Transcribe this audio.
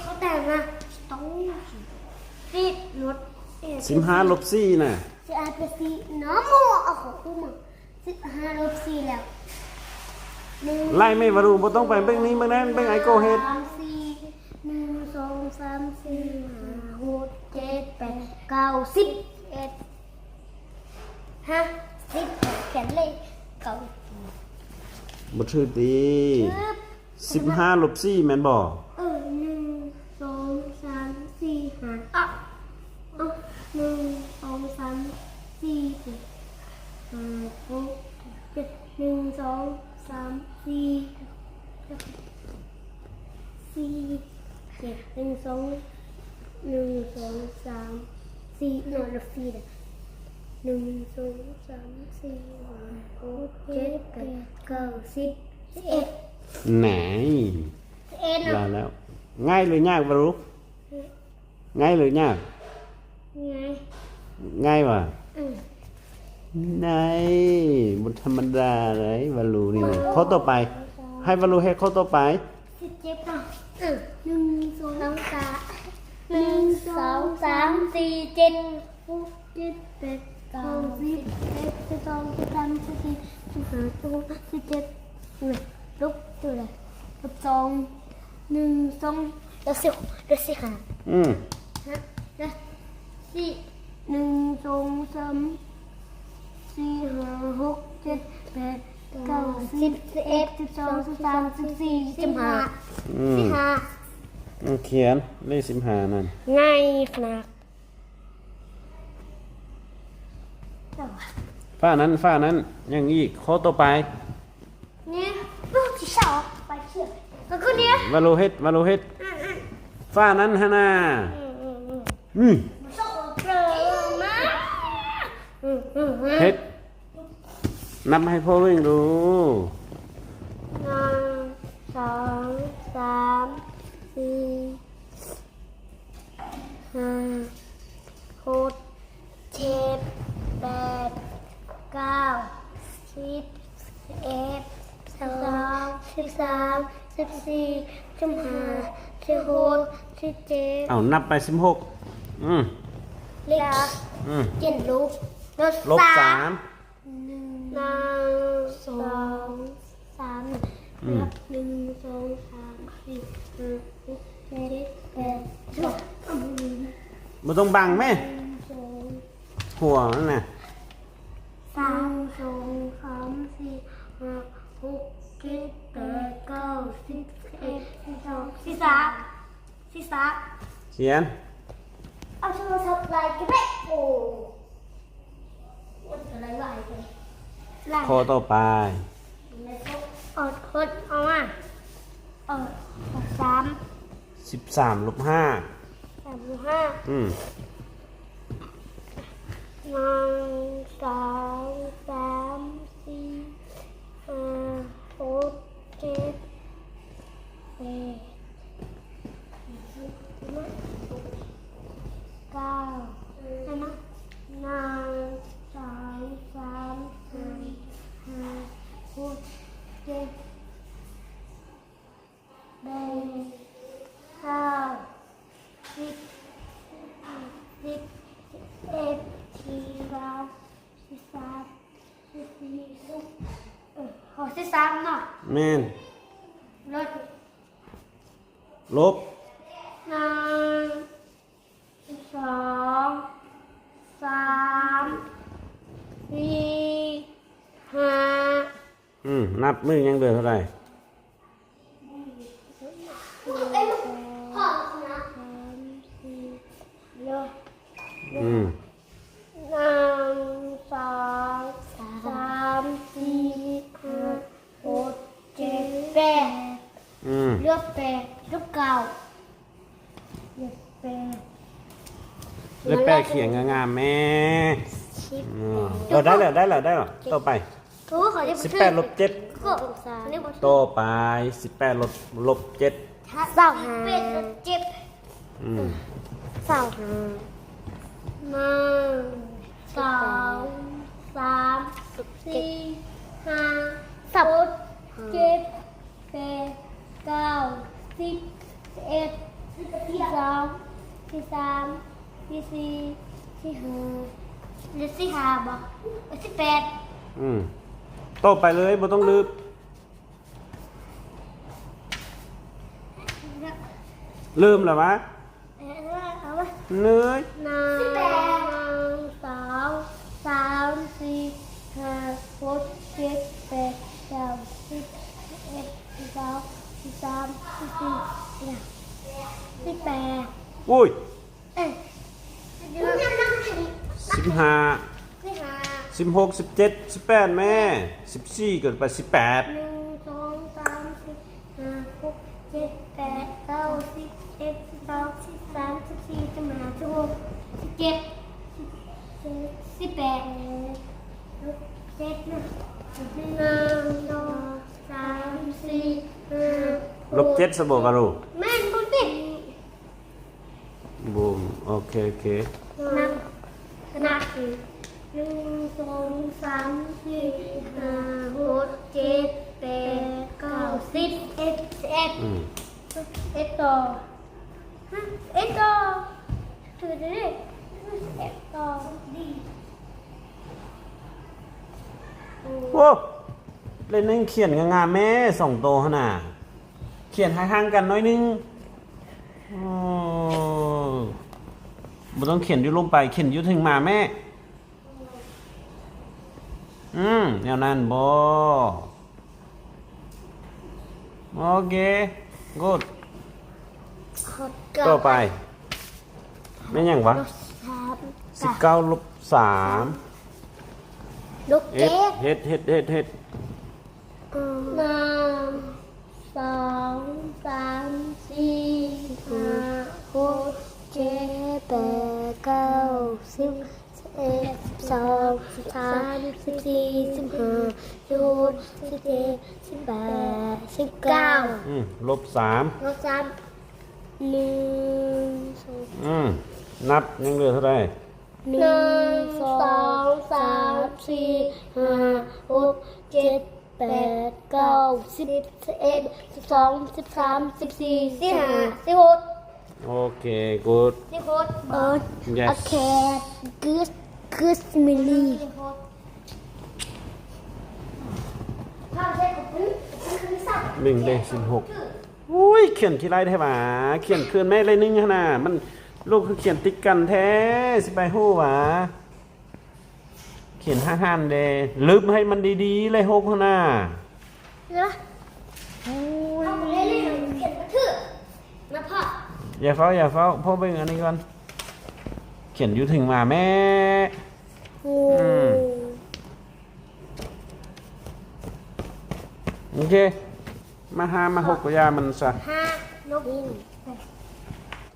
Có tàng ha. Tống. Xib lột. Xib hab lột xij na. Xib hab lột xij. Nó mua ở khổ tu mà. Xib hab lột xij là. Laij mej Vas Lus, puas toob pais npeej nib npeej nab npeej ais koj hes. Xib, หนึ่ง สอง สาม สี่ ห้า หก เจ็ด แปด เก้า สิบ สิบเอ็ด ฮะ สิบ เขียนเลขเก้า Mus tshwj tid. Xib hab lub xij men npog. หนึ่ง สอง สาม สี่ ห้า อ่ะ อ่ะ หนึ่ง สอง สาม สี่ ห้า หก เจ็ด หนึ่ง สอง สาม สี่ สี่ เจ็ด หนึ่ง สอง หนึ่ง สอง สาม สี่ no, lub xij. หนึ่ง สอง สาม สี่ ห้า หก เจ็ด แปด เก้า สิบ สิบเอ็ด Nais. Siv ej no. Los lawm. Nqaij lawm nyaj Vas Lus? Nqaij lawm nyaj? Nqaij. Nqaij mas? Nqaij, mus tham ma da lawm Vas Lus ni. Qhov tau pais. Hais Vas Lus hais qhov tau pais. สิบเจ็ด เนาะ หนึ่ง สอง สาม หนึ่ง สอง สาม สี่ เจ็ด หก เจ็ด แปด เก้า สิบ สิบเอ็ด สิบสอง สิบสาม สิบสี่ สิบห้า สิบหก สิบเจ็ด นี่ ลบตัวอะไร ลบสอง หนึ่ง สอง แล้วสิบ แล้วสิบห้า อืม ฮะ แล้วสี่ หนึ่ง สอง สาม สี่ ห้า หก เจ็ด แปด เก้า สิบ สิบเอ็ด สิบสอง สิบสาม สิบสี่ สิบห้า อืม สิบห้า เขียนเลขสิบห้านั่น ง่ายขนาด Faj nan, faj nan, nyeem ib qho tau pais. Vas Lus hej, Vas Lus hej. Faj nan haj na. Hej. Nab hais phauj leej lus. หนึ่ง สอง สาม สี่ ห้า หก เจ็ด แปด เก้า สิบ สิบเอ็ด สิบสอง สิบสาม สิบสี่ สิบห้า สิบหก สิบเจ็ด Au, nab pais สิบหก. เลข อืม เจ็ด ลบ ลบ สาม สาม หนึ่ง สอง สาม นับ หนึ่ง สอง สาม สี่ ห้า หก เจ็ด แปด เก้า Mus tau npaas me. หนึ่ง สอง Huam na. สาม สอง สาม สี่ ห้า หก เจ็ด แปด เก้า สิบ สิบเอ็ด สิบสอง สิบสาม สิบสาม Sian. Au, sao sao lại cái đấy. Ồ. Ôi, cái này loại cái này. Qho tau pais. Ờ, hơn, ờ, à. Ờ, สาม สิบสาม ลบ ห้า สาม ลบ ห้า อืม หนึ่ง สอง สาม สี่ ห้า หก เจ็ด แปด เก้า ใช่ไหม หนึ่ง สอง สาม สี่ ห้า หก เจ็ด แปด เก้า สิบ สิบเอ็ด สิบสอง สิบสาม สิบสี่ สิบ เออ หก สิบสาม เนาะ แม่น ลบ ลบ หนึ่ง สอง สาม สี่ ห้า อืม นับมึงยังเหลือเท่าไหร่ หนึ่ง สอง สาม สี่ เยอะ อืม หนึ่ง สอง สาม สี่ ห้า หก เจ็ด แปด อืม เหลือแปด ลบ เก้า เหลือแปด เขียนงามๆแม่ สิบ อืม เออ ได้แล้ว ได้แล้ว ได้แล้ว ต่อไป โอ้ ขอจะ สิบแปด ลบ เจ็ด ก็องศา ต่อไป สิบแปด ลบ ลบ เจ็ด เศร้าหา สิบแปด ลบ เจ็ด อืม เศร้าหา หนึ่ง สอง สาม สี่ ห้า หก เจ็ด แปด เก้า สิบ สิบเอ็ด สิบ Xib xaam, xib xaam, xib xis, xib ha, xib ha, xib peb. ต่อไปเลย บ่ต้องลืม เริ่มแล้ววะ เอ้ย หนึ่ง สอง สาม สี่ ห้า หก เจ็ด แปด เก้า สิบ สิบเอ็ด สิบสอง สิบสาม สิบสี่ สิบแปด อุ้ย เอ้ย สิบห้า สิบห้า สิบหก สิบเจ็ด สิบแปด แม่ สิบสี่ ก็ไป สิบแปด หนึ่ง สอง สาม สี่ ห้า หก เจ็ด แปด เก้า สิบ สิบเอ็ด สิบสอง สิบสาม สิบสี่ สิบห้า สิบหก สิบเจ็ด สิบแปด ลบเจ็ดนะ หนึ่ง สอง สาม สี่ ห้า ลบเจ็ด สะบวกกันลูก แม่นบ่ติ บูม โอเค โอเค นับ นับ หนึ่ง สอง สาม สี่ ห้า หก เจ็ด แปด เก้า สิบ สิบเอ็ด สิบเอ็ด อืม เอ็ดต่อ ฮะ เอ็ดต่อ ถือดิ เอ็ดต่อ โอ้ เล่นนึ่งเขียนงามๆแม่ สองตัวหั่นน่ะ เขียนห่างๆกันหน่อยนึง โอ้ บ่ต้องเขียนอยู่ลุ่มไป เขียนอยู่เทิงมาแม่ อืม แนวนั้นบ่ โอเค good ต่อไป แม่นหยังวะ ลบสาม สิบเก้า ลบสาม ลบเจ็ด เฮ็ด เฮ็ด เฮ็ด เฮ็ด หนึ่ง สอง สาม สี่ ห้า หก เจ็ด แปด เก้า สิบ สิบเอ็ด สิบสอง สิบสาม สิบสี่ สิบห้า สิบหก สิบเจ็ด สิบแปด สิบเก้า อืม ลบสาม ลบสาม หนึ่ง สอง อืม นับยังเหลือเท่าไหร่ หนึ่ง สอง สาม สี่ ห้า หก เจ็ด แปด เก้า สิบ สิบเอ็ด สิบสอง สิบสาม สิบสี่ สิบห้า สิบหก โอเค good สิบหก เออ yes โอเค good good Millie หนึ่งเลขสิบหก อุ้ย เขียนขี้ไล่แท้หวา เขียนคืนแม่เลยนึ่งขนาดมัน ลูกคือเขียนติดกันแท้ สิไปฮู้หวา เขียนห้าหันเลย ลึบให้มันดีๆเลยหกหันน่ะ นะ โอ้ย เอาไปเรื่อยๆเขียนกระทืบนะพ่อ อย่าเฝ้า อย่าเฝ้า พ่อเบิ่งอันนี้ก่อน เขียนอยู่ถึงหมาแม่ โอ้ อืม โอเค มาห้ามาหกก็อย่ามันซะ ห้า ลบ